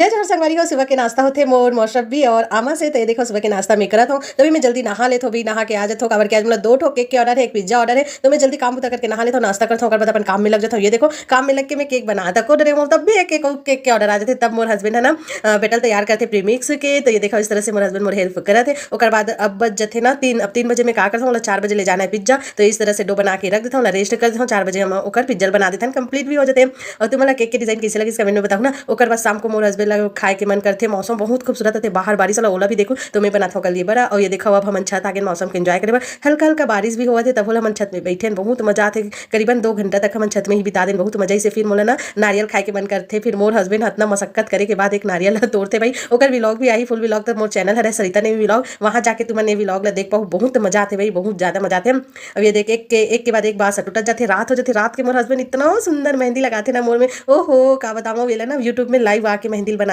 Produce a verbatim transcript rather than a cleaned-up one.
जय जोहार संगवारी हो, सुबह के नाश्ता होथे मोर मौसम्बी और आमा से। तो ये देखो, सुबह के नाश्ता मैं करत हूँ, तभी मैं जल्दी नहा लेत हूँ, भी नहा के आ जात हूँ, काबर कि आज मोला दो ठो केक के ऑर्डर है, एक पिज्जा ऑर्डर है। तो मैं जल्दी काम बुता करके नहा लेत हूँ, नाश्ता करत हूँ, ओकर बाद अपन काम में लग जात हूँ। ये देखो, काम में लग के मैं केक बना तको डरे हूँ, तब भी एक एक केक के ऑर्डर आ जाते। तब मोर हस्बैंड है ना, अ, बैटर तैयार करते प्रीमिक्स के। तो ये देखो, इस तरह से मोर हस्बैंड मोर हेल्प करत है। ओकर बाद अब बज जथे ना तीन, अब तीन बजे मैं का करता हूँ, चार बजे ले जाना है पिज्जा। तो इस तरह से डो बना के रख देता हूँ, रेस्ट कर देता हूँ, चार बजे हम ओकर पिज्जा बना देते हैं, कंप्लीट भी हो जाते हैं। और तुम्हारा केक के डिजाइन कैसे लगे, कमेंट में बताओ ना। ओकर बाद शाम को मोर हस्बैंड ला खाए के मन करथे। मौसम बहुत खूबसूरत है, बाहर बारिश वाला ओला भी देखो। तो मैं बनाता हूँ कल ये बड़ा। और ये देखो, अब हमन छत आगे मौसम के एंजॉय करे बर, हल्का हल्का बारिश भी होवत है, तब हमन छत में बैठे हैं, बहुत मजा आथे। करीबन दो घंटा तक हमन छत में ही बिता देन, बहुत मजा। इसे फिर मोला ना नारियल खाए के मन करथे। फिर मोर हस्बैंड हतना मशक्कत करे के बाद एक नारियल तोड़थे भाई। ओकर व्लॉग भी आही, फुल व्लॉग तो मोर चैनल हरे सरिता नेवी व्लॉग, वहाँ जाके तुमन ये व्लॉग ला देख पाओ। बहुत मजा आथे भाई, बहुत ज्यादा मजा आथे। अब ये देख, एक के एक के बाद एक बार सटुटत जाथे, रात हो जाथे। रात के मोर हस्बैंड इतना सुंदर मेहंदी लगाथे ना मोर में, ओहो का बताओ। वेला ना यूट्यूब में लाइव आके मेहंदी